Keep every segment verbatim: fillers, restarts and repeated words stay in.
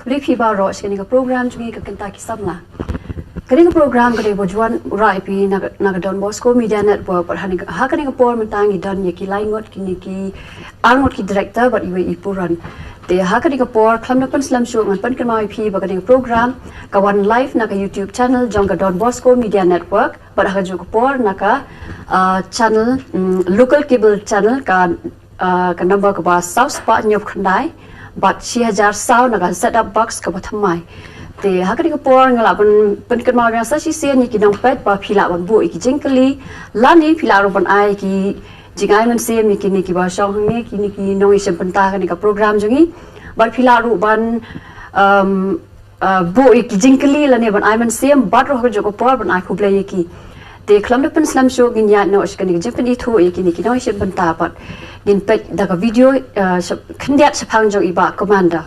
Khublei phi baroh sha kane ka program jong ngi ka Kynta Ki Samla. Kane ka program ka dei ba wan wanrah ïa phi na ka, na ka Don Bosco Media Network, bad ha kane ka, ha kane ka por mynta ngi don ïa ki lai ngut kine ki, ar ngut ki director bad iwei i puron. Te ha kane ka por khlem da pynslem shuh ngan pynkynmaw ïa phi ba kane ka program ka wan live na ka YouTube channel jong ka Don Bosco Media Network, bad ha kajuh ka por na ka, ah, channel, mm, local cable channel ka, ah, ka number kaba saw spah hynñiew khyndai, bad shi hajar saw na ka set up box kaba thymmai. Te ha kane ka por nga lah ban pynkynmaw biang sa shisien ïa ki nongpeit ba phi lah ban buh ïa ki jingkylli, lane phi lah ruh ban ai ki jingai mynsiem ïa kine kiba shong hangne, kine ki nongïashim bynta ha kane ka program jong ngi. Bad phi lah ruh ban, um, uh, buh ïa ki jingkylli lane ban ai mynsiem, bad ruh ha kajuh ka por ban ai khublei ïa ki. Te khlem da pynslem shuh ngin ïaid noh sha kane ka jingpynithuh ïa kine ki nongïashim bynta bad ngin peit da ka video, uh, sha, khyndiat shaphang jong i Bah Commander.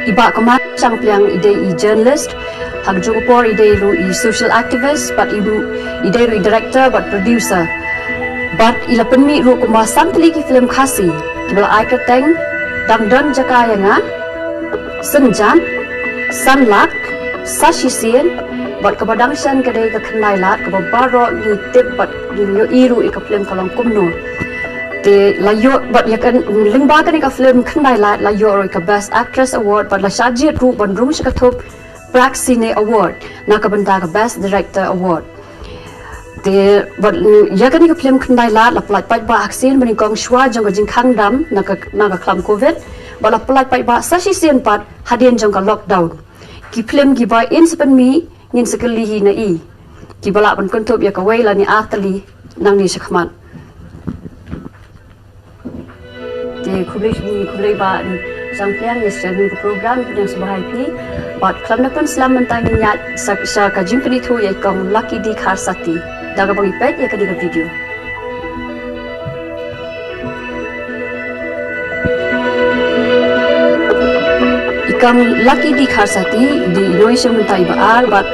I Bah Commander Shangpliang i dei i journalist, ha kajuh ka por i dei ruh i social activist, bad i, i dei ruh i director bad producer. Bad i la pynmih ruh kumba san tylli ki film Khasi kiba la ai kyrteng Dang Don Jaka Ïa Nga, Synjan, San Lak, Sa Shisien, bad kaba dang shen ka dei ka Khyndai Lad, kaba baroh ngi tip bad ngi ïohi ruh ïa ka film ka long kumno. Te la ïoh bad ïa ka, lyngba kane ka film Khyndai Lad la ïoh ruh ïa ka Best Actress Award bad la shah jied ruh ban rung sha ka thup Prix Ciné Award na ka bynta ka Best Director Award. Te bad ïa kane ka film Khyndai Lad la pyllait paidbah ha ka sien banyngkong shuwa jong ka jingkhang dam na ka, na ka khlam covid, bad la pyllait paidbah sa shisien pat hadien jong ka lockdown. Ki film kiba yn sa pynmih ngin sa kylli hi na i, kiba lah ban kynthup ïa kawei lane ar tylli nangne shakhmat. Te khublei, khublei Bah Shangpliang ïa sha kane ka program, pdiang sngewbha ïa phi. Bad khlem da pynslem mynta ngin ïaid sha, sha ka jingpynithuh ïa i Kong Lucky D Kharsati da kaba ngi peit ïa kane ka video. I Kong Lucky D Kharsati i dei i nongïashim bynta iba ar bad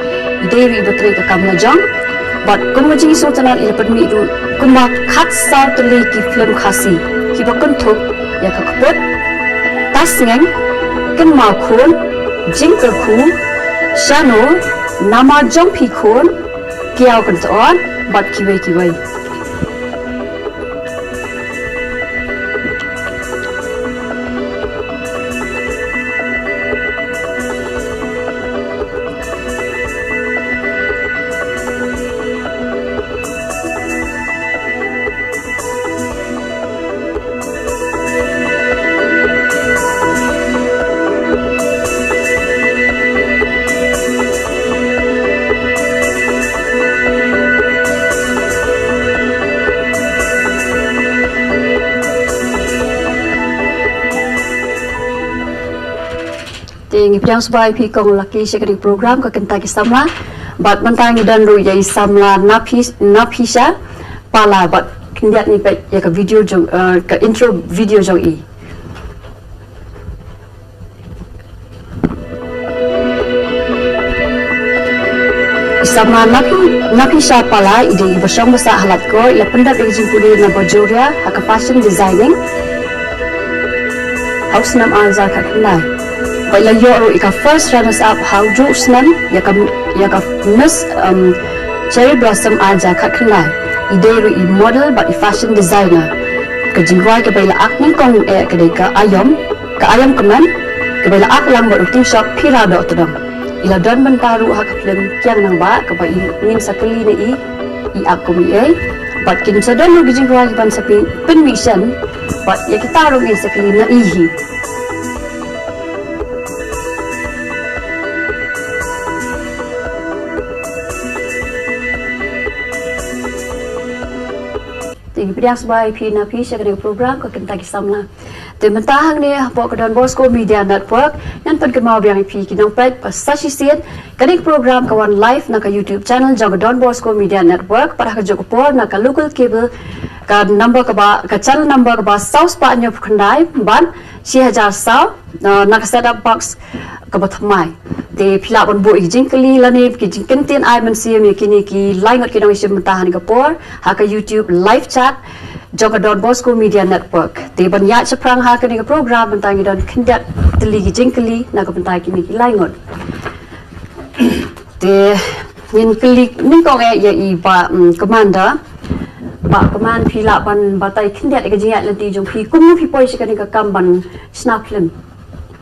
i dei ruh iba trei ka kam lajong. Bad kum ka jingsngewtynnat i la pynmih ruh kumba khatsaw tylli ki film Khasi kiba kynthup ïa ka Kput, Tasngeng, Kynmaw Khun, Jingkyrkhu, Shano, Namar Jong Phi Khun, Kiaw Kyntoh bad kiwei kiwei. Te ngi pdiang sngewbha ïa phi Kong Lucky sha kane ka program ka Kynta Ki Samla. Bad mynta ngi don ruh ïa i samla Naphi, Naphisha Pala bad khyndiat ngi peit ïa ka video jong, eh, ka intro video jong i. I samla Naphi, Naphisha Pala i dei iba shong ba sah ha Laitkor, i la pyndep ïa ka jingpule na Bajoria ha ka fashion designing ha u snem ar hajar khatkhyndai. Bad i la ïoh ruh ïa ka first runners up ha ujuh u snem ïa ka, ïa ka Miss, um, Cherry Blossom ar hajar khatkhyndai. I dei ruh i model bad i fashion designer. Ka jingrwai kaba i la ak nyngkong eh ka dei ka Aïom, ka Aïom Kmen, kaba i la ak lang bad u ktien short Phi Ra Dohtdong. I la don bynta ruh ha ka film Kiang Nangbah kaba i, ngin sa kylli na i, i ak kum ei ei. Bad kin sa don ruh ki jingrwai kiban sa pyn, pynmih shen. Bad ïa kita ruh ngin sa kylli na i hi. Te ngi pdiang sngewbha ïa phi Naphi sha kane ka program ka Kynta Ki Samla. Te mynta hangne hapoh ka Don Bosco Media Network ngan pynkynmaw biang ïa phi ki nongpeit ba sa shisien kane ka program ka wan live na ka YouTube channel jong ka Don Bosco Media Network, bad ha kajuh ka por na ka local cable, ka number kaba, ka channel number kaba saw spah hynñiewphew khyndai bad shi hajar saw, uh, na ka set up box kaba thymmai. Te phi lah ban buh ïa ki jingkylli lane ki jingkyntien ai mynsiem ïa kine ki lai ngut ki nongshim bynta ha kane ka por ha ka YouTube live chat jong ka Don Bosco Media Network. Te ban ïaid shaphrang ha kane ka program mynta ngi don khyndiat tylli ki jingkylli na ka bynta kine ki lai ngut. Te ngin kylli nyngkong eh ïa i Bah, mm, Commander. Bah Command, phi lah ban batai khyndiat ïa ka jingïaid lynti jong phi, kumno phi poi sha kane ka kam ban shna film?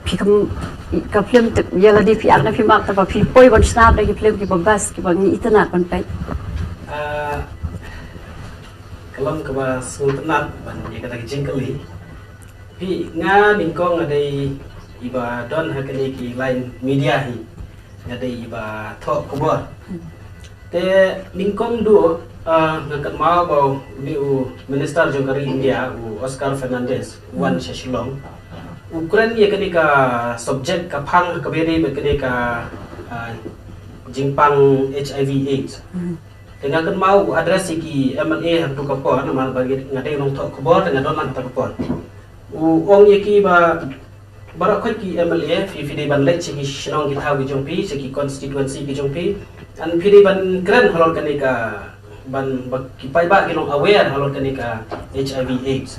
Phi kam, ka film te, ïa lade phi act ne phim act, te ba phi poi ban shna da ki film kiba best kiba ngi itynnad ban peit. Ah, ka long kaba sngewtynnat ban ïa kata ka jingkylli. Phi, nga nyngkong nga dei iba don ha kane ki line media hi. Nga dei iba thoh khubor. Te nyngkong duh, ah, nga kynmaw ba une u minister jong ka ri India, u Oscar Fernandez, u wan sha Shillong. U kren ïa kane ka subject ka phang kaba ïadei bad kane ka, ah, jingpang H I V AIDS. Te nga kynmaw u address ïa ki M L A ha kato ka por, namar ba nga dei u nongthoh khubor, te nga don lang ha kato ka por. U ong ïa ki ba, baroh khoit ki M L A, phi, phi dei ban leit sha ki shnong ki thaw ki jong phi, sha ki constituency ki jong phi. An phi dei ban kren halor kane ka, ban, ba ki paidbah ki long aware halor kane ka H I V AIDS.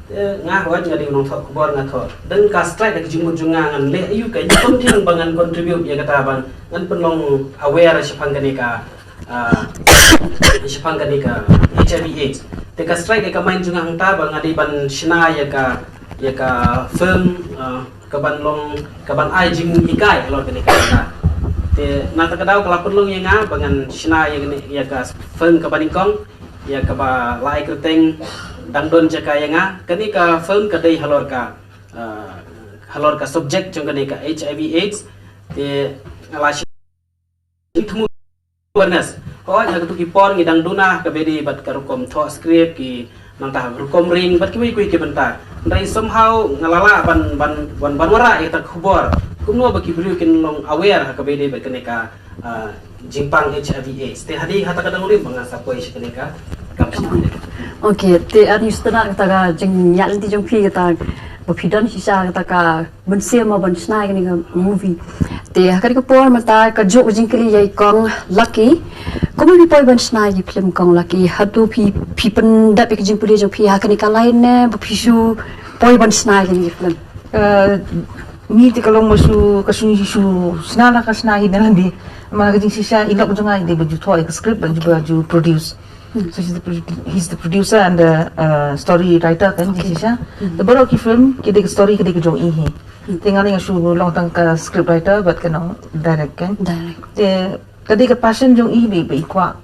Te nga hooid nga dei u nongthoh khubor nga thoh. Dang ka strike da ka jingmut jong nga ngan leh aïu ka, ïa ka thing ba ngan contribute ïa kata ban, ngan pynlong aware shaphang kane ka, ah, shaphang kane ka H I V AIDS. Te ka strike ïa ka mind jong nga hangta ba nga dei ban shna ïa ka, ïa ka film, ah, ka ban long, ka ban ai jinghikai halor kane ka bynta. Te na kata ka daw ka la pynlong ïa nga ba ngan shna ïa kane, ïa ka film kaba nyngkong, ïa kaba la ai kyrteng Dang Don Jaka Ïa Nga. Kane ka film ka dei halor ka, ah, halor ka subject jong kane ka H I V AIDS. Te nga la shim thmu awareness. Hooid, ha kato ki por ngi dang duna kaba ïadei bad ka rukom thoh script, ki nangta rukom ring bad kiwei kiwei ki bynta. Hynrei somehow nga la lah ban, ban, ban, ban wanrah ïa kata ka khubor. Kumno ba ki briew kin long aware ha kaba ïadei bad kane ka, ah, jingpang H I V AIDS. Te hadien hata ka dang rim ba nga sa poi sha kane ka kam shna. Okay, te ani sutna kata ka jingïaid lynti jong phi kata ba phi don shisha kata ka mynsiem ban shna ïa kane ka movie. Te ha kane ka por mynta ka juk jingkylli ïa i Kong Lucky. Kumno phi poi ban shna ïa ki film Kong Lucky? Hato phi, phi pyndep ïa ka jingpule jong phi ha kane ka line ne ba phi shu poi ban shna ïa kane ka film? Eh, ni te ka long ma shu, ka shu, shu shna la ka shna hi na lade. Ma ka jingshisha i lok jong nga i dei ba ju thoh ïa ka script bad ju, ba ju produce. So he's the, pro- he's the producer and the, uh, story writer kan. Okay. Jingshisha. Te baroh ki film ki dei ka story ki dei ka jong i hi. Te nga dei nga shu long tang ka script writer bad ka nong direct kan. Direct. Te ka dei ka passion jong i ba i kwah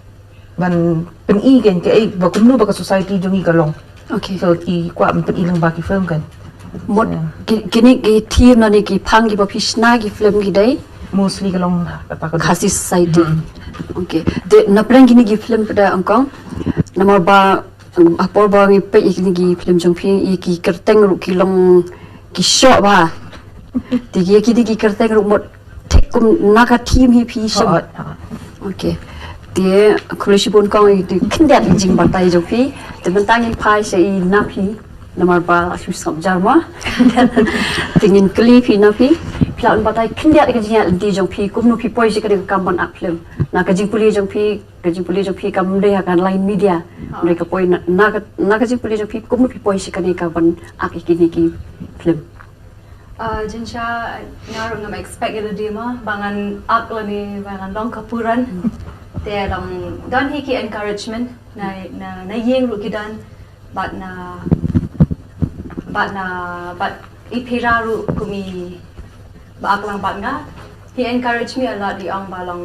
ban pyni kan kaei ba kumno ba ka society jong i ka long. Okay. So i kwah ban pyni lyngba ki film kan. Mut ki, kine ki theme lane ki phang kiba phi shna ki film ki dei mostly ka long apa ka Khasi society. Okay. Te na pdeng kine ki film pat ong Kong, namar ba, um, ha por ba ngi peit ïa kine ki film jong phi, ïa ki kyrteng ruh ki long ki shoh bha. Te ki, kine ki kyrteng ruh mut thik kum na ka theme hi phi shim. Okay. Te khublei shibun Kong ïa ki khyndiat ïa ki jingbatai jong phi. Te mynta ngin phai sha i Naphi. Namar ba la shu sngap jar ma. Te ngin kylli phi Naphi. Phi lah ban batai khyndiat ïa ka jingïaid lynti jong phi, kumno phi poi sha kane ka kam ban act film. Na ka jingpule jong phi, ka jingpule jong phi kam dei ha ka line media. Hooid. Dei ka poi na, na ka, na ka jingpule jong phi kumno phi poi sha kane ka ban act ïa kine ki film. Ah, jingshisha nga ruh ngam expect ïa lade ma ba ngan act lane ba ngan long ka puran. Te long don hi ki encouragement na, na, na ïing ruh ki don. Bad na, bad na, bad i Phira ruh kum i ba act lang bad nga. He encouraged me a lot, i ong ba long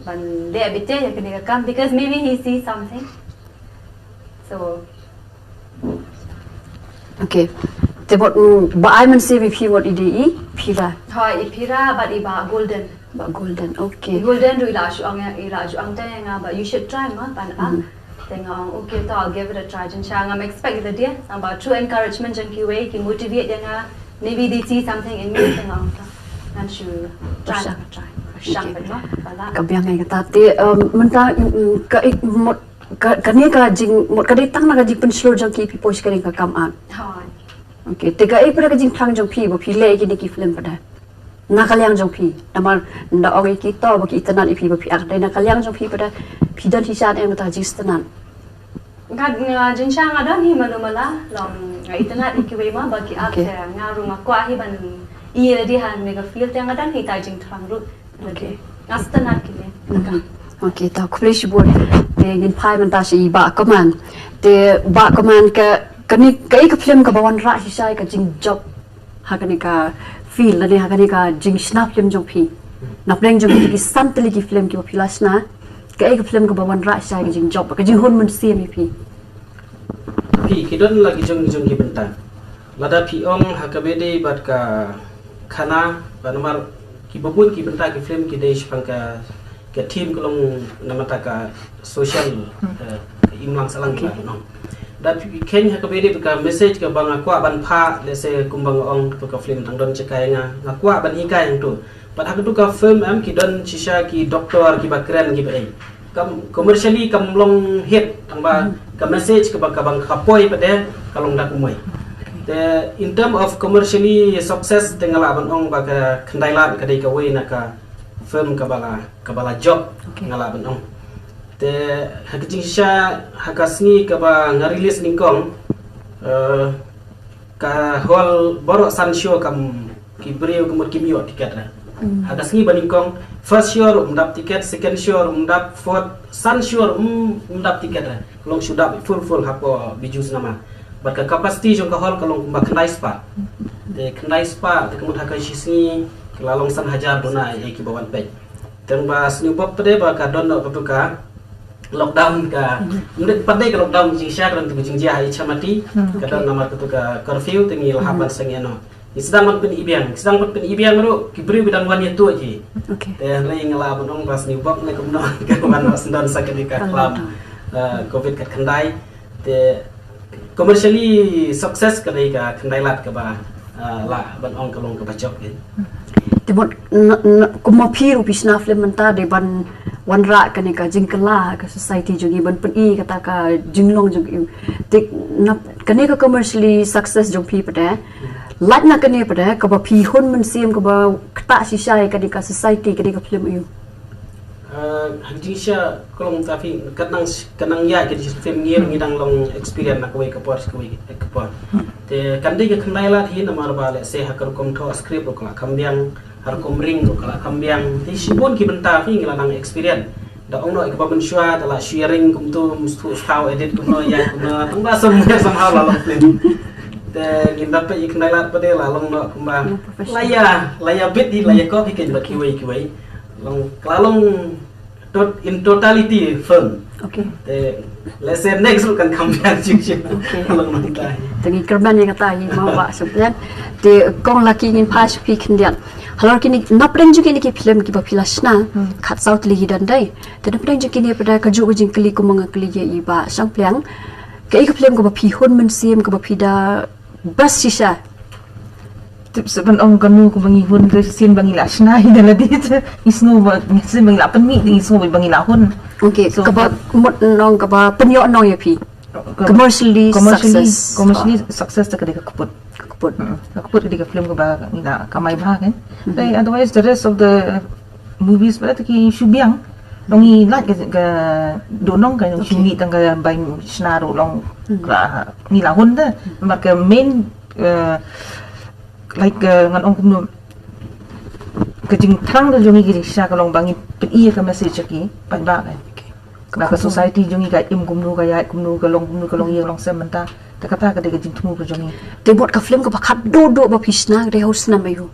ban leh beit ïa kane ka kam because maybe he sees something. So. Okay. Te mut, mm, ba ai mynsiem ïa phi mut i dei i Phira. Hooid, i Phira bad i Bah Golden. Bah Golden, okay. Golden ruh i la shu ong, i la shu ong te nga ba you should try ma ban act. Te nga ong okay, to I'll give it a try. Jingshisha ngam expect ïa lade, tang ba through encouragement jong kiwei ki motivate ïa nga. Maybe they see something in me, te nga ong to ngan shu try, try. Shang pat ma ba la. Ka biang ïa kata te, um, mynta, mm, ka, eh, mut, ka, kane ka jing, mut ka dei tang na ka jingpynshlur jong ki phi poi sha kane ka kam act. Hooid. Okay, te kaei pat ka jingphang jong phi ba phi leh ïa kine ki film pat? na ka liang jong phi, namar nda ong ïa ki to ba ki itynnad ïa phi ba phi act, dei na ka liang jong phi pat phi don shisha ne em kata ka jingsngewtynnad? Nga, nga jingshisha nga don hi mano mala, long nga itynnad ïa kiwei ma ba ki act. Okay. Te nga ruh nga kwah hi ban ïa lade ha kane ka field, te nga don hi ta jingthrang ruh. Okay. Nga sngewtynnad kine. Okay. Okay, ta khublei shibun. Te ngin phai mynta sha i Bah Kaman. Te Bah Kaman, ka, kane, kaei ka film kaba wanrah shisha ïa ka jingjop ha kane ka field lane ha kane ka jingshna film jong phi? Napdeng jong kine ki san tylli ki film kiba phi la shna, kaei ka film kaba wanrah shisha ïa ka jingjop, ka jinghun mynsiem ïa phi? Phi, ki don la ki jong ki jong ki bynta. Lada phi ong ha kaba ïadei bad ka khana, ba namar kiba bun ki bynta ki film ki dei shaphang ka, ka theme ka long namar ta ka social, eh, ka imlang sahlang. Okay. Ka long. Da phi kheiñ ha kaba ïadei bad ka message kaba nga kwah ban phah, lehse kumba nga ong, to ka film tang don jaka ïa nga, nga kwah ban hikai hangto. Bad ha katu ka film em ki don shisha ki doktor kiba kren kiba ei. Kam, commercially kam long hit, tangba ka message kaba, kaba ka poi pat de ka long da kumwei. Te in term of commercially success te nga lah ban ong ba ka Khyndai Lad ka dei kawei na ka film kaba la, kaba la jop. Okay. Nga lah ban ong. Te ha ka jingshisha, ha ka sngi kaba nga release nyngkong, eh, ka hall baroh san show kam, ki briew ka mut kim ïoh tiket re. Mm. Ha ka sngi ba nyngkong, first show ruh ym dap tiket, second show ruh ym dap, fourth, san show ruh ym, ym dap tiket re. Long shu dap full full hapoh Bijou Cinema. Bad ka capacity jong ka hall ka long kumba khyndai spah. Te khyndai spah, te ka mut ha ka shi sngi ka la long san hajar duna ïa kiba wan peit. Tang ba sniewbok pat de ba ka don noh katu ka lockdown ka. Ym dei pat de ka lockdown, jingshisha ka don tu ka jingjia ha i Chamati. Hmm, ka don, okay, namar katu ka curfew te ngi la hap ban sangeh noh. Ngi sdang ban pyni biang, ngi sdang ban pyni biang ruh ki briew ki dang wan ïathuh hi. Okay. Te hynrei nga lah ban ong ba sniewbok ne kumno ka wan ba sdang sa kane ka, ka khlam, lockdown, eh, covid khatkhyndai. Te commercially success ka dei ka Khyndai Lad kaba, ah, lah ban ong ka long kaba jop hi. Te mut, n-, n-, kumba phi ruh phi shna film mynta dei ban wanrah kane ka jingkylla ka society jong ngi, ban pyni kata ka jinglong jong ngi. Te na kane ka commercially success jong phi pat de, lait na kane pat de, kaba phi hun mynsiem, kaba ktah shisha ïa kane ka society, kane ka film aiu? Ah, ha ka jingshisha ka long ta phi, ka nang, ka nang ïa ka jingfilm ngi, ngi dang long experience na kawei ka por, kawei ka por. Te kan dei ka Khyndai Lad hi namar ba lehse ha ka rukom thoh script ruh ka la kham biang, ha rukom ring ruh ka la kham biang. Te shibun ki bynta phi ngi la nang experience. Da ong noh ïa kaba mynshuwa, da la shu ïa ring kumto, must to style edit kumno, ïa kumno. Tang ba somewhere somehow la long film. Te ngin da peit ïa Khyndai Lad pat de la long noh kumba, long professional, la ïa, la ïa bit hi, la ïa kop hi kein bad kiwei kiwei. Long, ka la long tot-, in totality film. Okay. Te, let's say next ruh kan kham biang jing jing. Okay. Long nang tai. Te ngi kyrmen ïa kata hi mo Bah Shangpliang. Te Kong Lucky, ngin phai sha phi khyndiat. Halor kine, napdeng jong kine ki film kiba phi la shna, hmm, khatsaw tylli ki don dei. Te napdeng jong kine pat de kajuh ka jingkylli kumba nga kylli ïa i Bah Shangpliang. Kaei ka film kaba phi hun mynsiem, kaba phi da best shisha? Tip sa ban ong kano kaba ngi hun, te sien ba ngi la shna hi da lade te ngi sngew ba, ngi sien ba ngi la pynmih te ngi sngew ba ngi la hun. Okay, so, kaba mut nong kaba pynïoh nong ïa phi. Ka-, commercially, commercially success, commercially success te ka dei Ka Kput. Ka Kput. Mm. Ka Kput ka dei ka film kaba ngi la kamai bha kan. Mm-hmm. Te otherwise the rest of the movies pat de te ki shu biang. Nong ngi lait ka, ka dohnud ka nong shu, okay, mih tang ka bai shna ruh long, mm, ka ngi la hun te. Namar ka main, eh, like, eh, ngan ong kumno, ka jingthrang ka jong ngi ka jingshisha ka long ba ngin pyni ïa ka message ha ki paidbah kan. Okay. Na ka society jong ngi ka im kumno, ka ïaid kumno, ka long kumno, ka long ïing long sem mynta. Te kata ka dei ka jingthmu ka jong ngi. Te mut ka film kaba khatduh duh ba phi shna ka dei ha u snem aiu?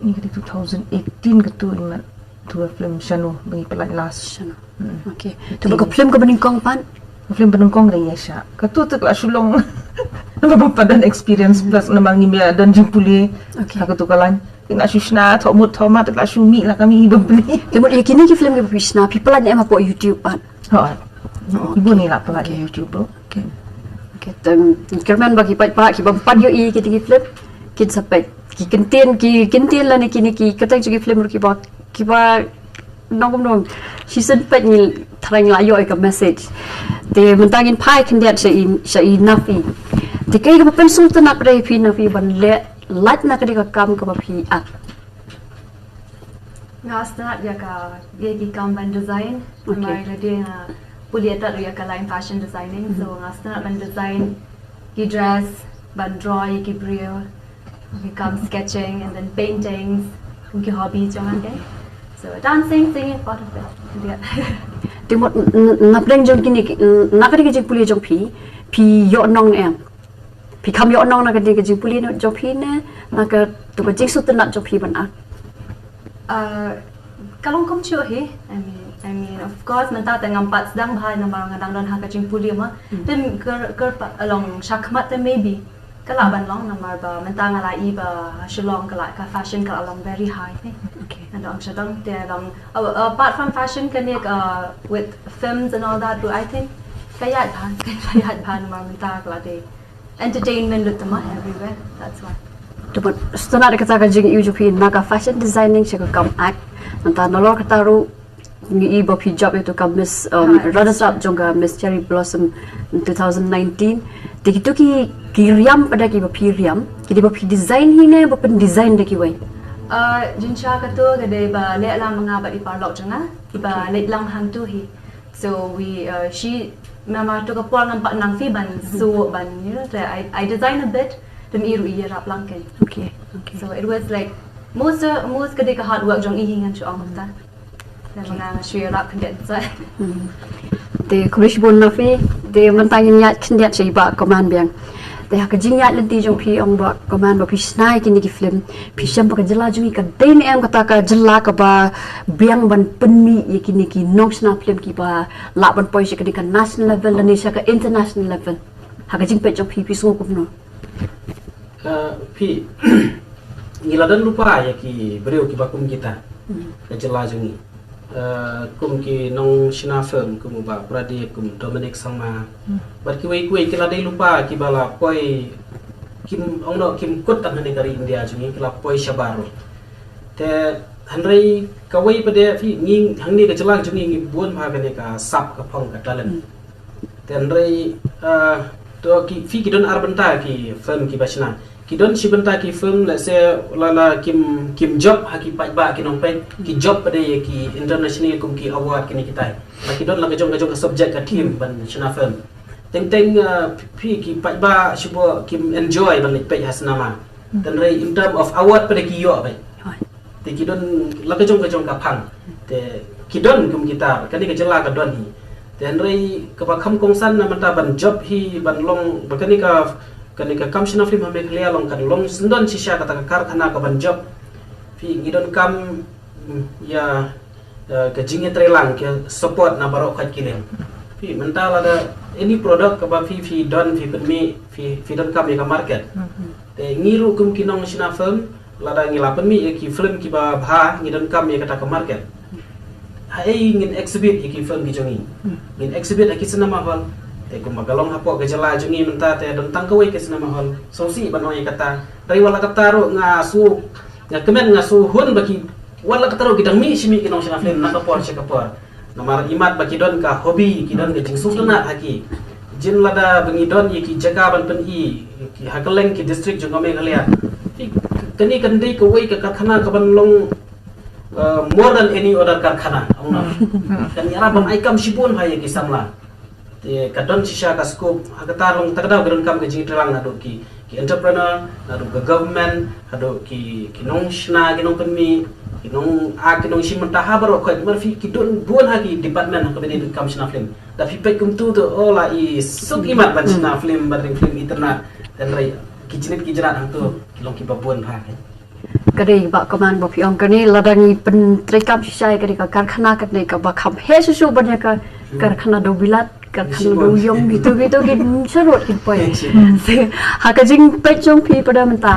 Ngi ka dei two thousand eighteen katu, i mat, tu ka film Shano ba ngi pynlait last. Shano. Hmm. Okay. Te ba ka film kaba nyngkong pat? Ka film ba nyngkong ka dei Ïaishah. Katu te ka la shu long namar ba pat don experience, plus namar ngim ïa don jingpule. Okay. Ha katu ka line. Ki la shu shna thoh mut thoh mat, ki la shu mih la ka mih bym pynlait. Te mut ïa kine ki film kiba phi shna phi pynlait ne em hapoh YouTube pat? Hooid. Oh, ki bun, okay, ngi la pynlait, okay, YouTube ruh. Okay. Okay, te kyrmen ba ki paidbah kiba ym pat ïohi ïa kine ki film kin sa peit. Ki kyntien, ki kyntien lane kine ki kyrteng jong ki film ruh kiba, kiba nong kumno, shisien peit ngi thrang la ïoh ïa ka message. Te mynta ngin phai khyndiat sha i, sha i Nafi. Te kaei kaba pynsngewtynnat pat de ïa phi Nafi ban leh lait na kane ka kam kaba phi act? Nga sngewtynnat ïa ka, ïa ki kam ban design. Okay. Namar lada nga pule ïa ka line fashion designing, so nga sngewtynnat ban design ki dress, ban draw ïa ki briew, ki kam sketching and then paintings, ki hobby jong nga. So dancing, singing, part of it. Yeah. Te mut, n- n- na pdeng jong kine ki, n- na kane ka jingpule jong phi, phi ïoh nong em? Phi kham ïoh nong na kane ka jingpule jong phi ne na ka, to ka jingsngewtynnat jong phi ban act? Uh, ka long kumjuh hi. I mean, I mean, of course, mynta te ngam pat sdang bha namar nga dang don ha ka jingpule ma. Te kyrpad, long shakhmat te maybe ka lah ban long namar ba mynta nga la i ba Shillong ka lah, ka fashion ka lah long very high hi. Okay. Nga dang sdang te long, uh, apart from fashion, kane ka, uh, with films and all that, I think ka ïaid bha, ka ïaid bha namar mynta ka lah dei entertainment lut tama everywhere. That's why. Te mut, sngewtynnat da kata ka jingïohi jong phi na ka fashion designing sha ka kam act. Nangta nalor kata ruh ngi i ba phi jop ïa ka Miss, um, runners up jong ka Miss Cherry Blossom two thousand nineteen. Te kito ki, ki riam pat da kiba phi riam, ki dei ba phi design hi ne ba pyndesign da kiwei? Uh, jingshisha kato ka dei ba leh lang ma nga bad i paralok jong nga, kiba leit lang hangto hi. So we, uh, she, namar to ka por ngam pat nang phi ban sew ban, you know, te I, I design a bit, te i ruh i ïarap lang kein. Okay, okay. So it was like most, uh, most ka dei ka hard work jong i hi, ngan shu ong kumta. Te ma nga nga shu ïarap khyndiat sa. Hmm. Te khublei shibun na phi, te mynta ngin ïaid khyndiat sha i Bah Coman biang. Te ha ka jingïaid lynti jong phi, ong Bah Coman, ba phi shna ïa kine ki film, phi shem ba ka jylla jong ngi ka dei ne em kata ka jylla kaba biang ban pynmih ïa kine ki nongshna film kiba lah ban poi sha kane ka national level lane sha ka international level? Ha ka jingpeit jong phi, phi sngew kumno? Uh, phi, ngi la don lypa ïa ki briew kiba kum kita, ka jylla jong ngi. Uh, kum ki nongshna film kum u Bah Pradip, kum Dominic Sangma. Bad kiwei kiwei ki la dei lypa kiba la poi, kim ong noh, kim kut tang ha kane ka ri India jong ngi, ki la poi shabar ruh. Te hynrei kawei pat de phi, ngi hangne ka jylla jong ngi ngi bun bha kane ka sap ka phong ka talent. Te hynrei, uh, to ki, phi, ki don ar bynta ki film kiba shna. Ki don shi bynta ki film, let's say, lada kim, kim jop ha ki paidbah ki nongpeit, ki jop pat de ïa ki international kum ki award kine kitai. Ba ki don la ka jong ka jong ka subject ka theme ban shna film. Teng teng, uh, phi, ki paidbah shibun kim enjoy ban leit peit ha cinema. Te hynrei in term of award pat de ki ïoh beit. Te ki don la ka jong ka jong ka phang. Te ki don kum kita, kane ka jylla ka don hi. Te hynrei kaba kham kongsan na mynta ban jop hi, ban long ba kane ka, kane ka kam shna film ha Meghalaya long kan long syndon shisha kata ka karkhana ka ban jop. Phi, ngi donkam, mm, ïa, eh, ka jingïatreilang, ka support na baroh khoit ki liang. Phi, mynta lada any product kaba phi, phi don, phi pynmih, phi, phi donkam ïa ka market. Te ngi ruh kum ki nongshna film, lada ngi la pynmih ïa ki film kiba bha, ngi donkam ïa kata ka market. Haei ngin exhibit ïa ki film ki jong ngi? Ngin exhibit ha ki cinema hall. Te kumba ka long hapoh ka jylla jong ngi mynta te don tang kawei ka cinema hall. Sngewsih ban ong ïa kata. Hynrei wat la kata ruh nga sngew, nga kmen, nga sngewhun ba ki, wat la kata ruh ki dang mih shi mih ki nongshna film na ka por sha ka por. Namar imat ba ki don ka hobby, ki don ka jingsngewtynnat ha ki. Jin lada ba ngi don ïa ki jaka ban pyni, ki ha kylleng ki district jong ka Meghalaya. Phi, kane kan dei kawei ka karkhana ka ban long, uh, more than any other karkhana, ong noh. Kan ïarap ban ai kam shibun ha ïa ki samla. Te ka don shisha ka scope, ha kata long ta ka daw ka donkam ka jingtreilang naduh ki, ki entrepreneur, naduh ka government, haduh ki, ki nongshna, ki nongpynmih, ki nong, ah, ki nongshim bynta ha baroh khoit, namar phi, ki don bun ha ki department ha kaba ïadei bad kam shna film. Da phi peit kumtu te, oh, la i suk imat ban shna film, ban ring film itynnat. Te hynrei ki jingit ki jingrat hangtu ki long kiba bun bha. Ka dei Bah Coman ba phi ong kane, lada ngi pyntreikam shisha ïa kane ka karkhana, kane kaba kham heh shuh shuh ban ïa ka karkhana dewbilat, karkhana dewiong, kito, kito ki sharud ki poi. Ha ka jingpeit jong phi pat de mynta,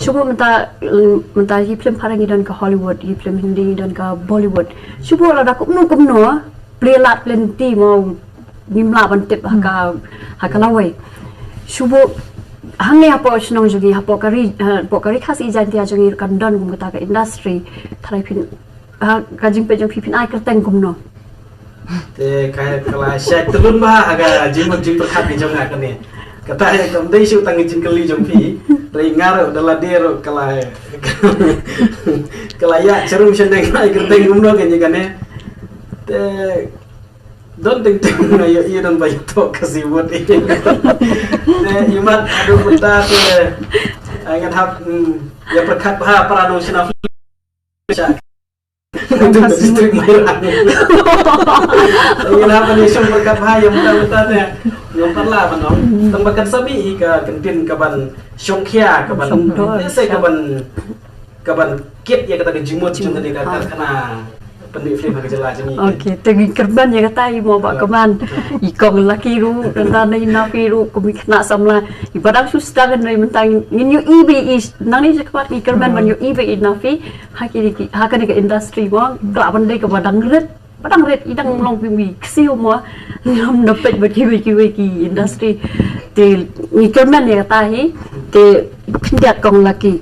shu buh mynta, mynta ki film Phareng ngi don ka Hollywood, ki film Hindi ngi don ka Bollywood. Shu buh lada kumno kumno, plie lad plie lynti mo, ngim lah ban tip ha ka, ha ka lawei. Shu buh hangne hapoh shnong jong ngi, hapoh ka ri, hapoh ka ri Khasi Jaiñtia jong ngi kan don kum kata ka industry. Tharai phin, ha ka jingpeit jong phi phin ai kyrteng kumno? Te ka, ka la shai tylun bha ha ka jingmut jingpyrkhat ki jong nga kane. Kata ïa kam dei shu tang jingkylli jong phi. Ri nga ruh da lade ruh ka la, ka la ïa jarum shaneng ai kyrteng kumno ka ïa kane. Te don teng teng na ïa ïa don ba ïa tok ka siwut. Te ïa mat adu puta te ai ngan hap ïa pyrkhat bha para nong shna. District Mairang. Ïa na ban ïa shong pyrkhat bha ïa muda muda ne. Ngam pat lah ban ong. Tang ba kan sa mih hi ka kyntien ka ban shong khia ka ban. Shong khia. Ïa se ka ban ka ban kit ïa kata ka jingmut jong kane ka karkhana pynmih film ha ka jylla jong ngi. Okay, te ngi kyrmen ïa kata i mo ba kyrmen. I kong Lucky ruh, tang na i Nafi ruh, kum i khynnah samla. I ba dang shu start kan mynta ngin ïohi ba i nangne jingkwah ngi kyrmen ban ïohi ba i Nafi. Ha kine ki, ha kane ka industry mo, ka lah ban dei kaba dang rit, ba dang rit, i dang long pynmih ksiew mo, ngam da peit ba kiwei kiwei ki industry. Te ngi kyrmen ïa kata hi, te khyndiat kong Lucky.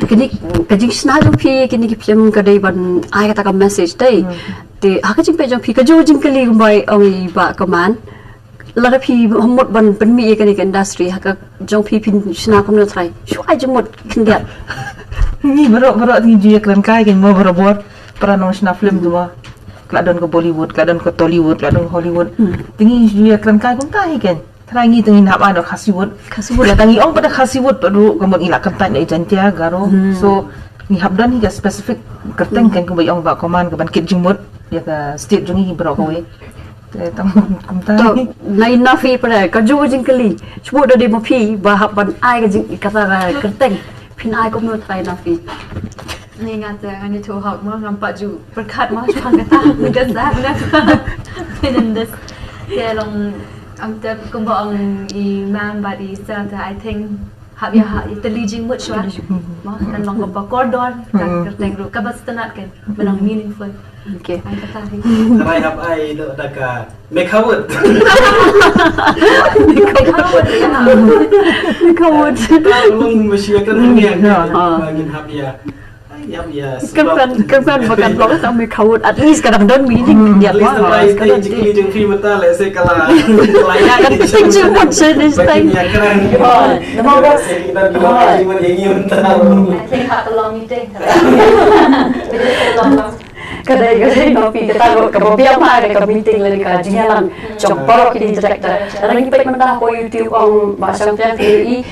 Kine ka jingshna jong phi kine ki film ka dei ban ai kata ka message dei. Te ha ka jingpeit jong phi ka jong jingkylli kumba ong i Bah Kaman. Lada phi mut ban pynmih ïa kane ka industry ha ka jong phi phin shna kumno trai. Shu ai jingmut khyndiat. Ngi baroh baroh ngi ju ïa kren kai kan mo barabor para nong shna film tu mo. Ka la don ka Bollywood, ka la don ka Tollywood, ka la don ka Hollywood. Te ngi ju ïa kren kai kumta hi kan. Trai ngi te ngi hap ai da Khasiwood. Khasiwood. Lada ngi ong pat da Khasiwood pat ruh ka mut ngi la kyntait na i Jaiñtia Garo. So ngi hap don hi ka specific kyrteng kan kumba ong Bah Kaman ka ban kit jingmut ïa ka state jong ngi baroh kawei. Te tang kumta. To, na i Nafi pat ka jong jingkylli. Shu da dei ma phi ba hap ban ai ka jing kata ka kyrteng. Phin ai kumno trai Nafi. Ni nga te ngan ïathuh hok mo ngam pat ju pyrkhat mo shwa kata. Ni ka sa na. Phin in this. Te long am te kumba ong i mam bad i sa te I think hap ïa ha ïa tylli jingmut shwa. Mo kan long kaba kordor ka kyrteng ruh kaba sngewtynnat kan ba long meaningful. Okay. Ai kata hi. Trai hap ai da ka Mekhawut. Mekhawut, ya. Mekhawut. Ka long ba shi kan ni ya. Ngin hap ïa. Ai hap ïa. Kan kan kan ba kan long ta Mekhawut. At least ka dang don meaning. Ya. At least ka dang don meaning. Jingkylli jong phi mynta lehse ka la. Kan jingmut shi ni stai. Ya kren. Namar ba. Jingmut ïa ngi mynta. I think ha ka long meeting. Ka dei ka dei Nafi kata ka ba biang ma ka meeting lane ka jingïalang jong baroh ki director. Lada ngi peit mynta hapoh YouTube ong ba shang phi i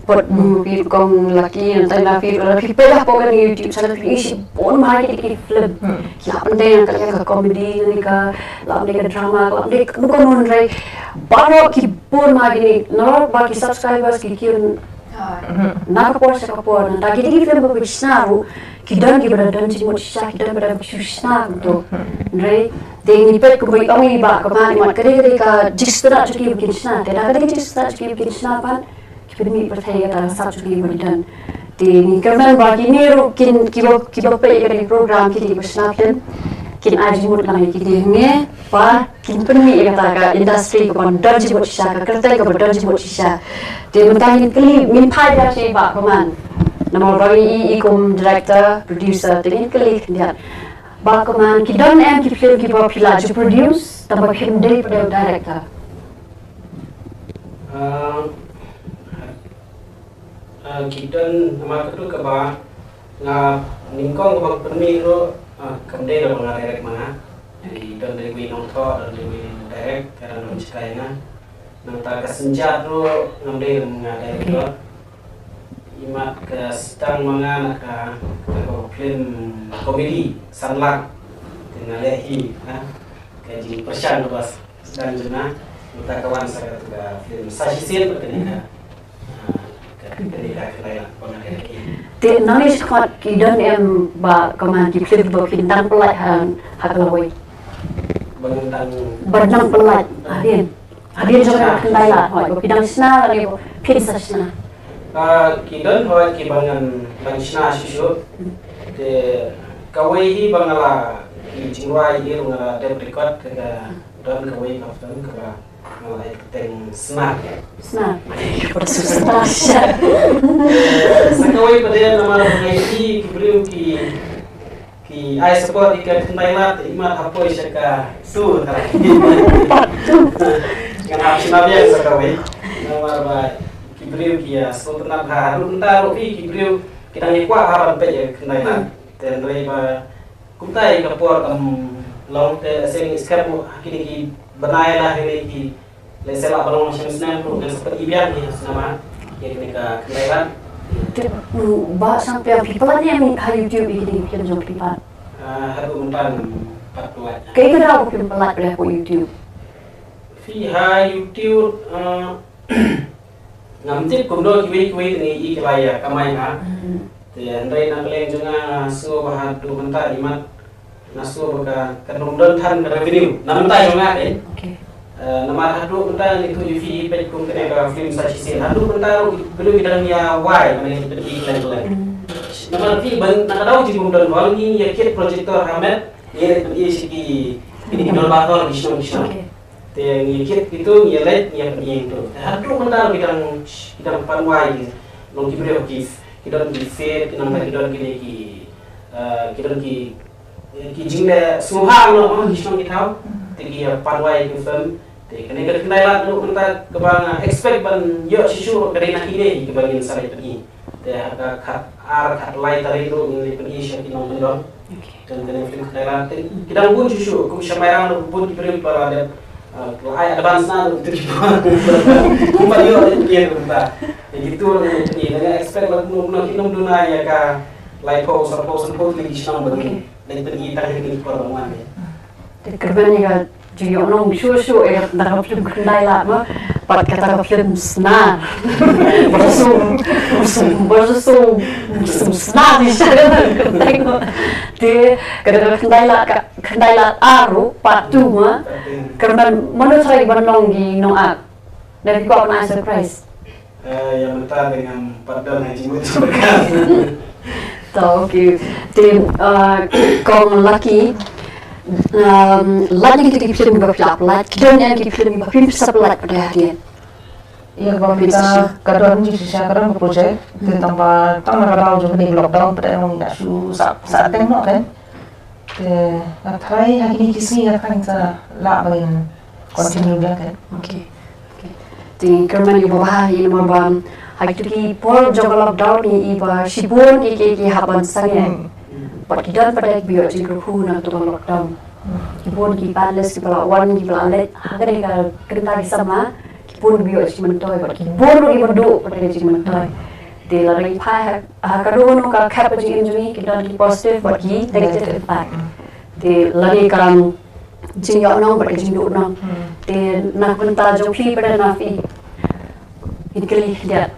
put phi kong Lucky nangta Nafi lada phi peit hapoh ka YouTube channel phi i shibun ma ki ki film. Ki la pyndonkam ka comedy lane ka la pyndonkam ka drama la pyndonkam ka nun rai. Baroh ki bun ma ki ni na ba ki subscribers ki ki na ka por sha ka por nangta ki dei ki film ba ki shna ruh. Ki don kiba da don jingmut shisha, ki don ba da shu shna kumto. Hynrei te ngi peit kumba ong i Bah Kaman, i mat ka dei ka dei ka jingsngewtynnat jong ki ba kin shna. Te da ka dei ka jingsngewtynnat jong ki ba kin shna pat ki pynmih pyrthei ïa kata ka sap jong ki ba ki don. Te ngi kyrmen ba kine ruh kin kiba kiba peit ïa ka dei program ki dei kiba shna film kin ai jingmut lang ïa ki dei ngi ba kin pynmih ïa kata ka industry kaba don jingmut shisha, ka kyrteng kaba don jingmut shisha. Te mynta ngin kylli, ngin phai biang sha i Bah Kaman. Namar ba i, i kum director, producer, te ngin kylli khyndiat. Bah Kaman, ki don em ki film kiba phi la ju produce, tang ba phim dei pat u director? Ah, ah, ki don, namar katu kaba nga nyngkong kaba pynmih ruh, ah, kam dei da ba nga direct ma nga. Ki don dei wi nongthoh, don dei wi direct, ka don shatai nga. Nangta ka synjat ruh ngam dei ma nga direct ruh. Imat ka sdang ma nga na ka, ka film comedy Sanlang. Te nga leh hi, ha. Ka jingpyrshang kaba sdang jong nga. Nangta ka wan sa ka film Sa Shisien bad kane ka. Te nangne shakhmat ki don em Bah Kaman ki film ba phin dang pynlait ha, ha ka lawei? Ba ngan dang, ba dang pynlait hadien, hadien jong ka khyndai lad hoi ba phi dang shna lane ba phin sa shna? Ah, ki don hoi kiba ngan dang shna shuh shuh. Te kawei hi ba nga la, ki jingrwai hi ruh nga la dep record ka, ka don kawei ka film kaba Nga la ai kyrteng Snar. Snar. Pada susah. Sa kawei pat namar ba nga ïohi ki briew ki, ki ai support ïa ka khyndai lad, imat hapoi sha ka two. Ngan hap shna biang sa kawei. Namar ba ki briew ki ïa sngewtynnat bha, haduh mynta ruh phi ki briew ki dang ïa kwah bha ban peit ïa ka khyndai lad. Te hynrei ba kumta ïa ka por kam long te lehse ngi skhem ruh ha kine ki bnai la kine ki, lehse lah ba long snem snem ruh ngan sa pyni biang ïa ka cinema, ïa kane ka khyndai lad. Te, mm, Bah Shangpliang, phi pyllait ne em ha YouTube ïa kine ki film jong phi pat? Ah, haduh mynta ngam pat pyllait. Kaei ka daw ba phim pyllait hapoh YouTube? Phi, ha YouTube, ah, ngam tip kumno kiwei kiwei te ngi i ki la ïa kamai ha. Mhm. Te hynrei na ka liang jong nga nga sngew ba haduh mynta imat nga sngew ba ka, kan ym don than ka revenue na mynta jong nga te. Okay. Eh, namar haduh mynta ngi tu ïa phi peit kum kane ka film Sa Shisien, haduh mynta ruh ki briew ki dang ïa wai, mane ki pynïaid leng leng. Mm. Namar phi ban na ka daw jingmut don hall ngi ïa kit projector ha met, ngi leit pynïaid sha ki, kine ki dorbar hall ki shnong ki shnong. Okay. Te ngi kit kito ngi leit ngi pynïaid to. Te haduh mynta ki dang, ki dang pan wai ki long ki briew ki, ki don ki faith, ki nang ki don kine ki, eh, ki don ki, eh, ki jingleh sngewbha noh ki shnong ki thaw. Te ki pan wai ki film. Te kane ka khyndai lad ruh mynta kaba nga expect ban ïoh shisha ruh ka dei na kine kiba ngin sa leit pynïaid. Te ha ka khat ar khat lai tarik ruh ngin leit pynïaid sha ki nongkyndong. Okay. Te kane film khyndai lad te ki dang bun shuh shuh, kum sha Mairang ruh bun ki briew ba la dep, ah, la ai advance na ruh te ki bun. Kumba ïoh leit pynïaid ruh mynta. Te kitu ruh ngin leit pynïaid, nga expect ba kumno kumno kin ym duna ïa ka laiphew, sanphew, sanphew tylli ki shnong ba ngin leit pynïaid tang ha kine ki por ba wan. Te kyrmen ïa ka jingïohnong shuh shuh ïa kata ka film khyndai lad ma, pat kata ka film Snar. Ba shu, ba shu, ba shu, ba shu snar ïa sha kata ka film. Te kata ka khyndai lad, ka khyndai lad ar ruh, part two ma. Kyrmen mano tharai ban long ki nongak? Dei ki kwah ban ai surprise. Eh, ïa mynta te ngam pat don ha jingmut jingpyrkhat. To, okay. Te, uh, Kong Lucky, um, lait na kita ki film ba phi la lait, ki don ne em ki film ba phim sa lait pat hadien? Ïa kaba mynta ka don jingshisha ka don ka project, te tang ba tang na ka daw jong kane ka lockdown pat ong nga shu sa, sa teng noh kan. Te nga tharai ha kine ki sngi nga tharai sa lah ba ngin continue biang kan. Okay. Okay. Te kyrmen ïa u Bah Bah ïa namar ba ha kito ki por jong ka lockdown ngi i ba shibun ki ki ki hap ban sangeh. Hmm. Bad ki don pat ki ba ïoh jingkyrkhu na kato ka lockdown. Hmm. Ki bun ki panelist ki ba la wan ki ba la leit ha kane ka kynta ki samla. Ki bun ki ba ïoh jingmyntoi bad ki bun ruh ki ba duh pat ka jingmyntoi. Te lada ngi phai ha, ha kano kano ka khep ka jingim jong ngi ki don ki positive bad ki negative impact. Te lane ka jingïohnong bad ka jingduhnong. Hmm. Te na ka bynta jong phi pat na phi, ngin kylli khyndiat.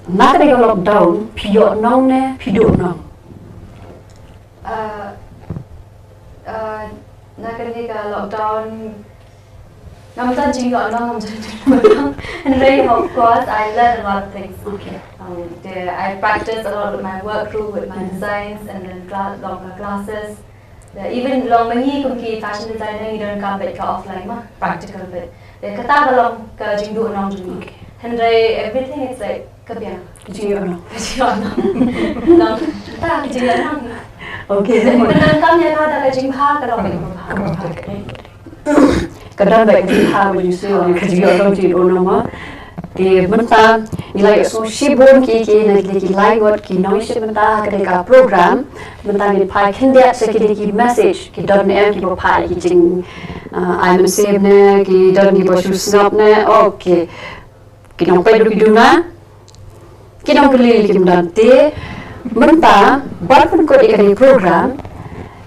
Na kane ka lockdown phi ïohnong ne phi duhnong? Uh, uh, na kane ka lockdown ngam don jingïohnong, ngam don jingïohnong. Hynrei of course I learn a lot of things. Okay. Um, there, I practice a lot with my work group, with my designs, and then cla-, long classes. There, even long ma ngi kum ki fashion designer ngi donkam bad ka offline ma, practical bad. There, kata ka long ka jingduhnong jong ngi. Okay. Hynrei everything it's like ka biang. Ka jingïohnong. Ka jingïohnong. Long ta ka jingïohnong. Okay. Pyndonkam ïa ka da ka jingbha ka long ka jingbha. Ka don bad ka jingbha ba ju shu ka jingïohnong jingduhnong ma. Te mynta ngi la ïohsngew shibun ki ki na ki lai ngut ki nongshim bynta ha kane ka program. Mynta ngin phai khyndiat sha kine ki message ki don ne em ki ba phai ki jing, ah, ai mynsiem ne ki don ki ba shu sngap ne. Okay. Ki nongpeit ruh ki duna, ki nongkylli ruh kim don te mynta ban pynkut ïa kane ka program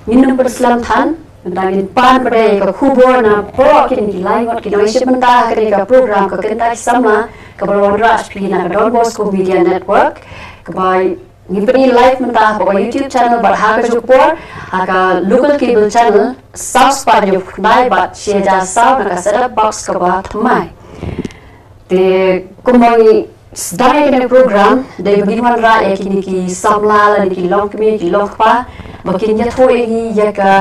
ngin ym pynslem than, mynta ngin pan pat ïa ka khubor na baroh kine ki lai ngut ki nongshim bynta ha kane ka program Ka Kynta Ki Samla kaba la wanrah sha phi na ka Don Bosco Media Network kaba ngi pyni live mynta ha ka YouTube channel bad ha kajuh ka por ha ka local cable channel saw spah hynñiew phew khyndai bad shi hajar saw na ka set top box kaba thymmai. Te kumba ngi sdang ïa kane ka program dei ba ngin wanrah ïa kine ki samla lane ki longkmie ki longkpa ba kin ïathuh ïa ngi ïa ka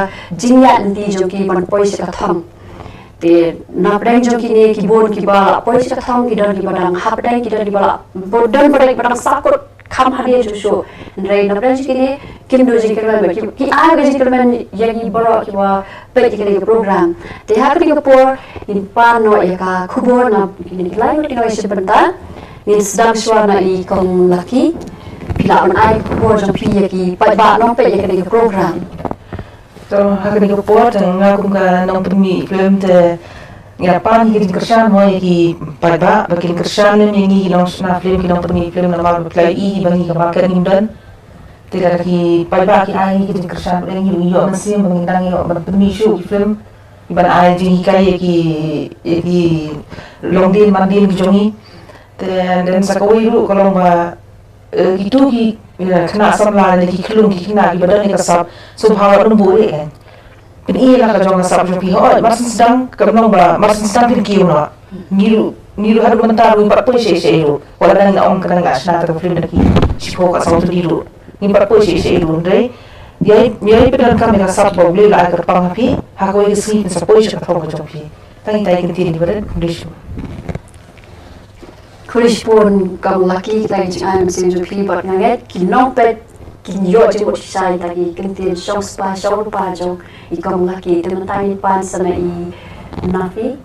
jingïaid lynti jong ki ban poi sha ka thong. Te na pdeng jong kine ki bun kiba la poi sha ka thong ki don kiba dang hapdeng ki don kiba la, don ba dang, ba dang sahkut kham hadien shuh shuh. Hynrei na pdeng jong kine kim duh jingkyrmen bad ki, ki ai ka jingkyrmen ïa ngi baroh kiba peit ïa kane ka program. Te ha kane ka por ngin pan noh ïa ka khubor na kine ki lai ngut ki nongshim bynta. Ngin sdang shuwa na i Kong Lucky. Phi lah ban ai ka khubor jong phi ïa ki paidbah nongpeit ïa kane ka program. To, ha kane ka por te nga kum ka nongpynmih film te nga pan ïa ki jingkyrshan mo ïa ki paidbah ba kin kyrshan lem ïa ngi ki nongshna film, ki nongpynmih film namar ba phi la ïohi ba ngi ka market ngim don. Te lada ki paidbah ki ai ïa ngi ki jingkyrshan ba ngi ïoh mynsiem ba ngin dang ïoh ban pynmih shuh ki film, ban ai jinghikai ïa ki, ïa ki longdien mandien ki jong ngi. Te, and then sa kawei ruh ka long ba, eh, kito ki, eh, khynnah samla ne ki khyllung ki khynnah kiba don ïa ka sap, sngewbha wat buh ïa ka. Pyni la ka jong ka sap jong phi, hooid, mar syn sdang kam long ba mar syn sdang phin kiew noh. Ngi ruh, ngi ruh haduh mynta ruh ngim pat poi sha, sha ruh. Wat la dang ong ka dang la shna ta ka film da ki shiphew ka saw tylli ruh. Ngim pat poi sha, sha ruh. Hynrei ïa, ïa phi donkam ïa ka sap ba U Blei u la ai kyrpang ha phi, ha kawei ka sngi phin sa poi sha ka thong ka jong phi. Tang ita i kyntien iba rit. Khublei shibun. Khublei shibun Kong Lucky, tang i jingai mynsiem jong phi bad nga ngeit ki nongpeit kin ïoh jingmut shisha ïa kita ki kyntien shong spah shong rupa jong i Kong Lucky. Te mynta ngin pan sa na i Nafi.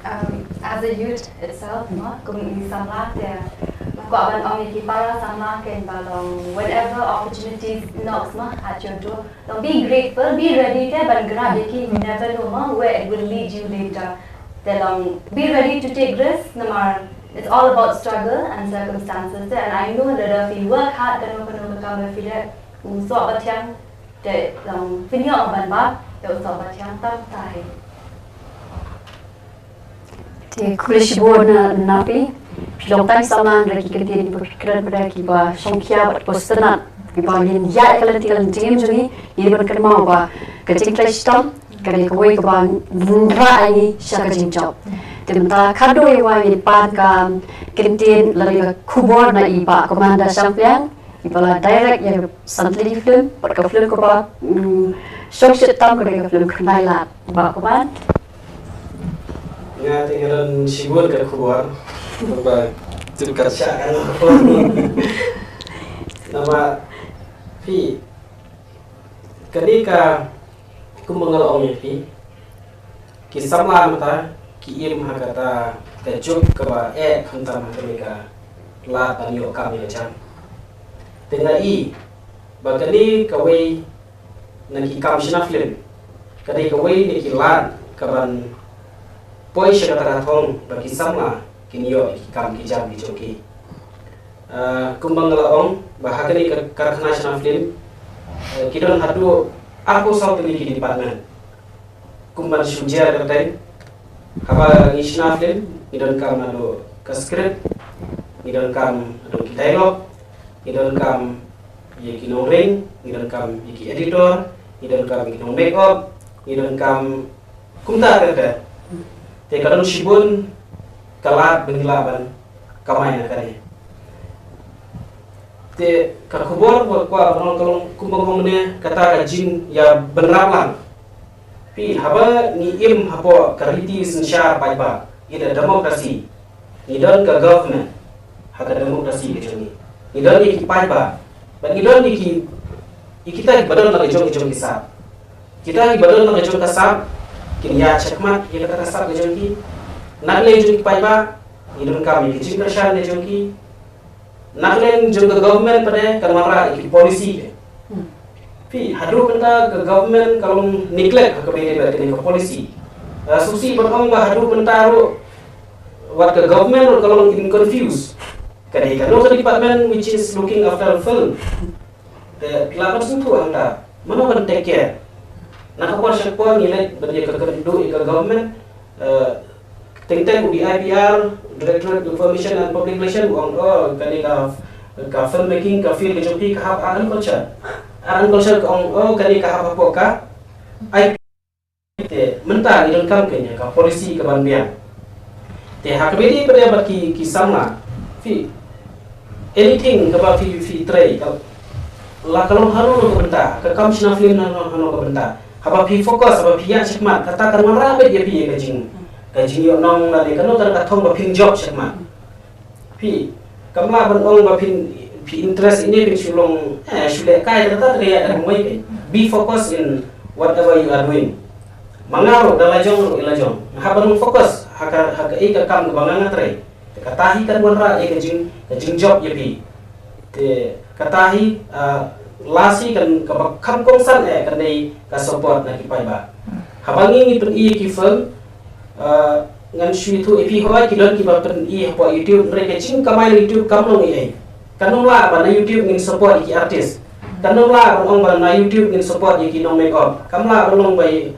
Um, as a youth itself, mo, kum i samla te nga kwah ban ong ïa ki para samla kein ba long whenever opportunities knocks, mo, at your door, long be grateful, be ready te ban grab ïa ki, you never know, mo, where it will lead you later. Te long be ready to take risks, namar it's all about struggle and circumstances te, and I know that if you work hard, kano kano ka kam ba phi leh, u soh ba thiang, te long phin ïoh ban bam, te u soh ba thiang tam ta hi. Te khublei shibun Nafi, phi long tang i samla, hynrei ki kyntien ba kren bad kiba shongkhia bad ba sngewtynnat, kiba ngin ïaid ka lynti ka lynti jong ngi, ngin ban kynmaw ba ka jingtrei shitom ka dei kawei kaba wanrah ïa ngi sha ka jingjop. Te mynta khadduh ïa wei ngin pan ka kyntien lane ka khubor na i Bah Commander Shangpliang, iba la direct ïa ka san tylli ki film, bad ka film kaba, mm, shongshit tam ka dei ka film Khyndai Lad. Bah Commander. Nga te nga don shibun ka khubor. Ba tu ka sha ka khubor. Namar phi, kane ka, kumba nga la ong ïa phi, ki samla mynta ki im ha kata ka juk kaba eh khamtam ha kane ka lad ban ïoh kam ïoh jam. Te nga i ba kane kawei na ki kam shna film ka dei kawei na ki lad kaban poi sha kata ka thong ba ki samla kin ïoh ki kam ki jam ki jong ki. Ah, kumba nga la ong ba ha kane ka karkhana shna film, eh, ki don haduh arphew saw tylli ki department. Kumban shu jia kyrteng, haba ngi shna film ngi donkam haduh ka script, ngi donkam haduh ki dialogue, ngi donkam ïa ki nongring, ngi donkam ïa ki editor, ngi donkam ïa ki nong make up, ngi donkam kumta kyrteng. Te ka don shibun ka lad ba ngi lah ban kamai na kane. Te ka khubor ba kwah ban ong ka long kumba nga ong mynne, kata ka jingïabynrap lang. Phi, haba ngi im hapoh ka riti synshar paidbah, ïa ka democracy, ngi don ka government ha ka democracy ka jong ngi. Ngi don ïa ki paidbah bad ngi don ïa ki, ïa kita kiba don la ka jong ka jong ki sap. Kita kiba don la ka jong ka sap kin ïa shakmat ïa kata ka sap ka jong ki. Na ka liang jong ki paidbah ngi donkam ïa ki jingkyrshan ka jong ki. Na ka liang jong ka government pat kan wanrah ïa ki policy te. Hmm. Phi, haduh mynta ka government ka long neglect ha kaba ïadei bad kane ka policy. Ah, sngewsih ban ong ba haduh mynta ruh wat ka government ruh ka long in confuse. Ka dei kano ka department which is looking after film. Te phi lah ban sngewthuh hangta mano ban take care. Na ka por sha ka por ngi leit ban ïa ka kynduh ïa ka government, eh, teng teng u D I P R, Directorate of Information and Public Relation, u ong, oh, kane ka, ka filmmaking ka field ka jong phi ka hap art and culture. Art and culture ka ong, oh, kane ka hap hapoh ka I P. Te mynta ngi donkam kane ka policy kaban biang. Te ha kaba ïadei pat bad ki, ki samla, phi, anything kaba phi, phi trei, ka la ka long hano hano ka bynta, ka kam shna film na hano hano ka bynta. Haba phi focus, haba phi ïa shakmat, kata kan wanrah beit ïa phi ïa ka jing, ka jingïohnong lane kano kano ka thong ba phin jop shakmat. Phi, kam lah ban ong ba phin Phi interest ine phin shu long, eh, shu leh kai kata kata ïa ka mui phi. Be focused in whatever you are doing. Ma nga ruh da la jong ruh i la jong. Haba long focus ha ka, ha ka ei ka kam kaba nga nga trei. Te kata hi kan wanrah ïa ka jing, ka jingjop ïa phi. Te kata hi, ah, lasi kan kaba kham kongsan eh kan dei ka support na ki paidbah. Haba ngi ngi pyn-i ïa ki film, ah, ngan shu ïathuh ïa phi haba ki don kiba pyn-i hapoh YouTube, hynrei ka jingkamai na YouTube kam long ei ei. Kan ym lah ba na YouTube ngin support ïa ki artist. Kan ym lah ban ong ba na YouTube ngin support ïa ki nong makeup. Kam lah ban long ba ïa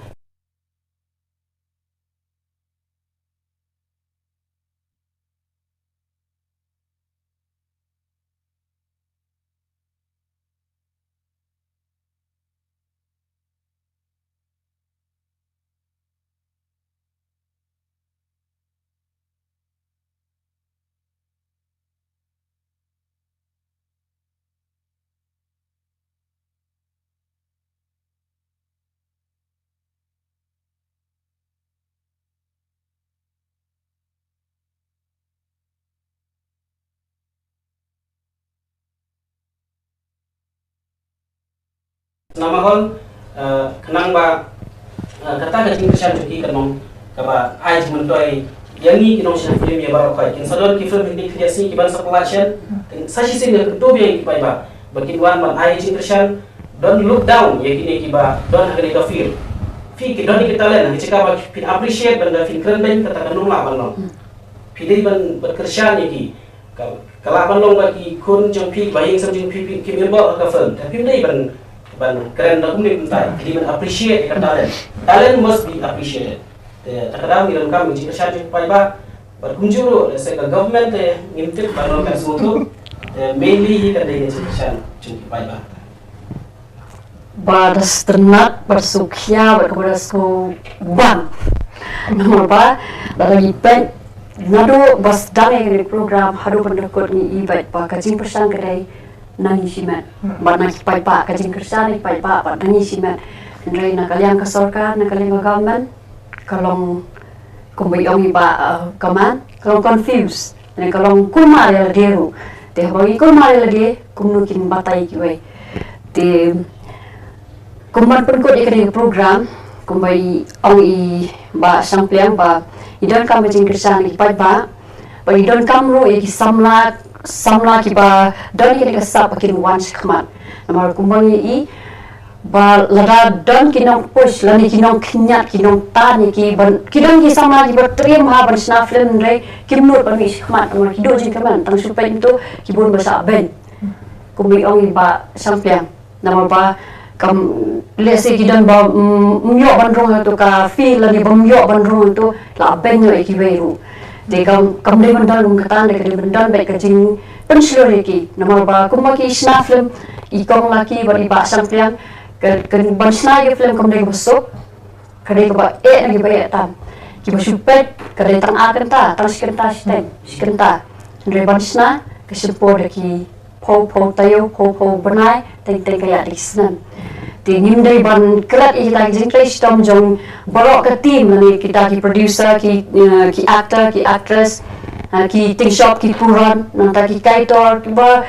Namar hon, eh, khnang ba, eh, kata ka jingkyrshan jong ki kan long kaba ai jingmyntoi ïa ngi ki nongshna film ïa baroh khoit. Kin sa don ki film Hindi khyndiat sngi kiban sa pynlait shen. Kin sa shisien ïa kyntu biang ïa ki paidbah ba kin wan ban ai jingkyrshan, don't look down ïa kine kiba don ha kane ka field. Phi ki don ïa ki talent, ha ki jaka ba phin appreciate ban da phin kren beiñ, kata kan ym lah ban long. Phi dei ban, ban kyrshan ïa ki. Ka, ka lah ban long ba ki khun jong phi, ba ïing sem jong phi, phi, kim im bok ha ka film. Te phim dei ban, ban kren da kumne kumtai. Phi dei ban appreciate ka talent. Talent must be appreciated. Te ta ka daw ngi donkam ka jingkyrshan jong ki paidbah. Bad kumjuh ruh, lehse ka government te ngim tip ban long ka sngewthuh. Te mainly hi ka dei ka jingkyrshan jong ki paidbah. Ba da sngewtynnat, ba da sngewkhia, bad kaba da sngewbang. Namar ba, lada ngi peit, naduh ba sdang ïa kane ka program, haduh ban da kut ngi i beit ba ka jingpyrshang ka dei na ngi shimet. Bad na ki paidbah, ka jingkyrshan na ki paidbah, bad na ngi shimet. Hynrei na ka liang ka sorkar, na ka liang ka government, ka long kumba i ong i Bah, uh, Kaman, ka long confused. Lane ka long kulmar ïa lade ruh. Te haba ngi kulmar ïa lade, kumno kin batai kiwei. Te kumban pynkut ïa kane ka program, kumba i ong i Bah Shangpliang ba i donkam ka jingkyrshan na ki paidbah, ba i donkam ruh ïa ki samla, samla kiba don ïa kane ka sap ba kin wan shakhmat. Namar kumba ngi i, ba lada don ki nongpush lane ki nongkhñiat, ki nongtan ïa ki ban, ki don ki samla kiba triem ha ban shna film, hynrei kim nud ban mih shakhmat namar ki duh jingkyrmen, tang shu peit mynta ki bun ba shah beiñ. Kumba i ong i Bah Shangpliang, namar ba kam, lehse ki don ba, mm, ym ïoh ban rung hangto ka field lane bym ïoh ban rung hangto, la beiñ noh ïa kiwei ruh. Te kam, kam dei ban don kum kata, te ka dei ban don beit ka jingpynshlur ïa ki. Namar ba kumba ki shna film, i Kong Lucky bad i Bah Shangpliang, ka, ka ban shna ïa ka film kam dei kaba suk, ka dei kaba eh na kiba eh tam. Kiba shu peit, ka dei tang ar kynta, tang shi kynta shiteng, shi kynta. Hynrei ban shna, ka shim por da ki phew phew taïew, phew phew bnai, teng teng ka ïa dei snem. Te ngim dei ban klet ïa kita ki jingtrei shitom jong baroh ka team, lane kita ki producer, ki, eh, ki actor, ki actress, eh, ki ting shop, ki puron, nangta ki kaitor, kiba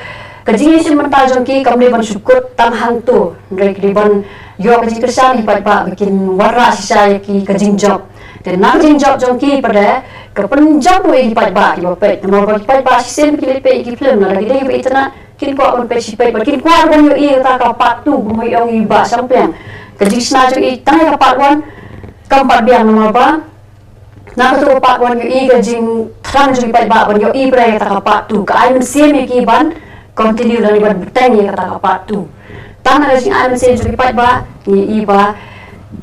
ka jingïashim bynta jong ki kam dei ban shu kut tang hangto, hynrei ka dei ban ïoh ka jingkyrshan ïa ki paidbah ba kin wanrah shisha ïa ki ka jingjop. Te na ka jingjop jong ki pat de, ka pynjop ruh ïa ki paidbah kiba peit. Namar ba ki paidbah shisien ba ki leit peit ïa ki film, lada ki dei kiba itynnad, kin kwah ban peit shi peit, bad kin kwah ban ïohi ïa kata ka part two, kumba i ong i Bah Shangpliang. Ka jingshna jong i tang ïa ka part one kam pat biang, namar ba na kato ka part one ïohi ka jingthrang jong ki paidbah ban ïohi pat ïa kata ka part two. Ka ai mynsiem ïa ki ban continue lane ban bteng ïa kata ka part two. Tang na ka jingai mynsiem jong ki paidbah ngi i ba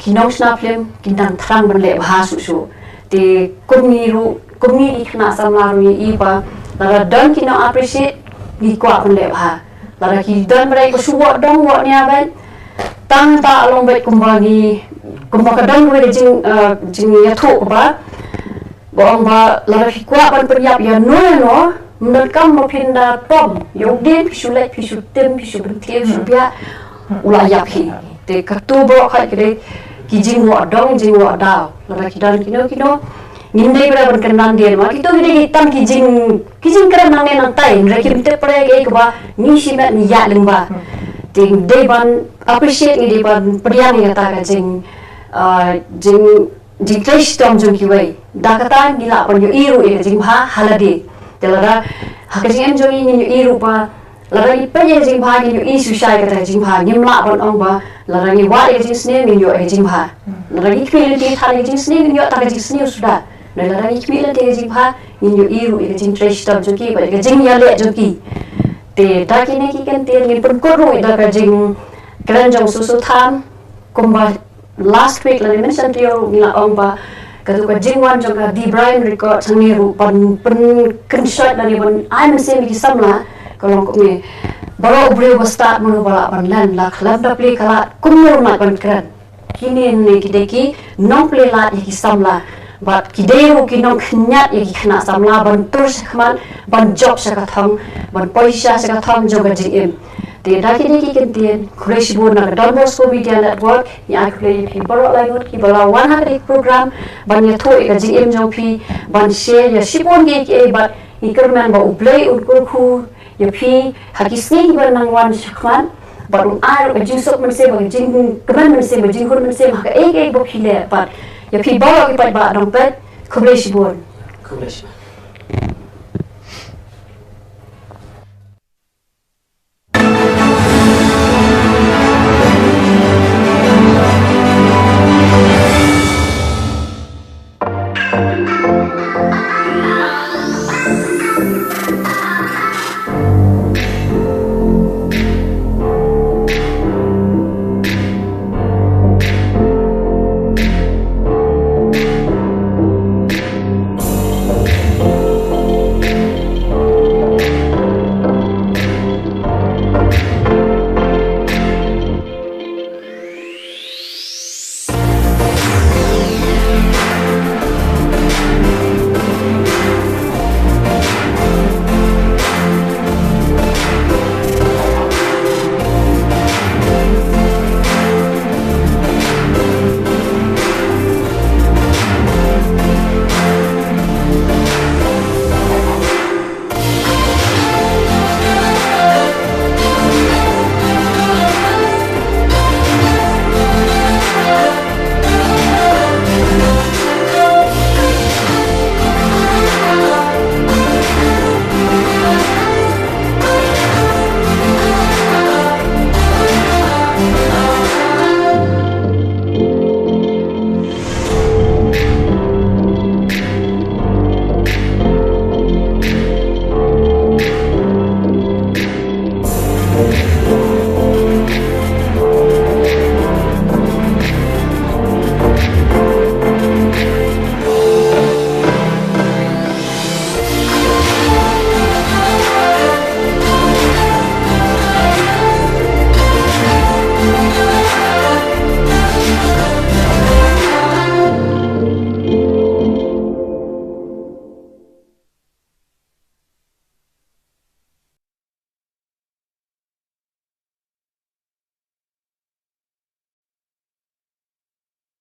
ki nongshna film ki dang thrang ban leh bha shuh shuh. Te kum ngi ruh, kum ngi ki khynnah samla ruh ngi i ba lada don ki nong appreciate, ngi kwah ban leh bha. Lada ki don ba dei ka shu wad dong wad nia beit. Tang ta long beit kumba ngi, kumba ka don ruh ka jing, eh, jingïathuh kaba, ba ong ba lada phi kwah ban pynïap ïa no ïa no, ym donkam ba phin da tom. Ïa u dien phi shu leit, phi shu tim, phi shu pynthiew, phi shu biah, u la ïap hi. Te kato baroh ka dei ki jingwad dong, jingwad daw. Lada ki don kino kino Ngim dei para ban kynran dien ma kito ki dei ki tang ki jing ki jingkren nangne nangtai, hynrei kim tip para kaei kaba ngi shimet ngi ïaid lyngba. Te dei ban appreciate, ngi dei ban pdiang ïa kata ka jing ah, jing jingtrei shitom jong kiwei. Da kata ngi lah ban ïohi ruh ïa ka jingbha ha lade. Te lada ha ka jingim jong ngi ngin ïohi ruh ba lada ngi peit ïa ka jingbha ngin ïohi shuh shuh ïa kata ka jingbha. Ngim lah ban ong ba lada ngi wad ïa ka jingsniew ngin ïoh ïa ka jingbha. Lada ngi khmih lynti than ïa ka jingsniew ngin ïoh tang ka jingsniew suda. Hynrei lada ngi khmih lynti ïa ka jingbha ngin ïohi ruh ïa ka jingtrei shitom jong ki bad ïa ka jingïaleh jong ki. Te da kine ki kyntien ngin pynkut ruh da ka jingkren jong u Soso Tham, kumba last week lane mynshwa te ruh ngi la ong ba katu ka jingwan jong ka The Brian Records hangne ruh ban pynkynshoh lane ban ai mynsiem ïa ki samla. Ka long kumne, baroh u briew ba stad mano ba lah ban len, la khlem da plie ka lad kumno ruh ban kren. Kine ne ki dei ki nongplie lad ïa ki samla. Bad ki dei ruh ki nongkhñiat ïa ki khynnah samla ban tur shakhmat, ban jop sha ka thong, ban poi sha sha ka thong jong ka jingim. Te da kine ki kyntien, khublei shibun na ka Don Bosco Media Network. Ngi ai khublei ïa phi baroh laingut kiba la wan ha kane ka program ban ïathuh ïa ka jingim jong phi, ban share ïa shibun kiei kiei bad ngi kyrmen ba U Blei un kyrkhu ïa phi ha ki sngi kiba nang wan shakhmat, bad un ai ruh ka jingsuk mynsiem, ka jingkmen mynsiem, ka jinghun mynsiem ha kaei kaei ba phi leh. Bad ïa phi baroh ki paidbah nongpeit, khublei shibun. Khublei shibun.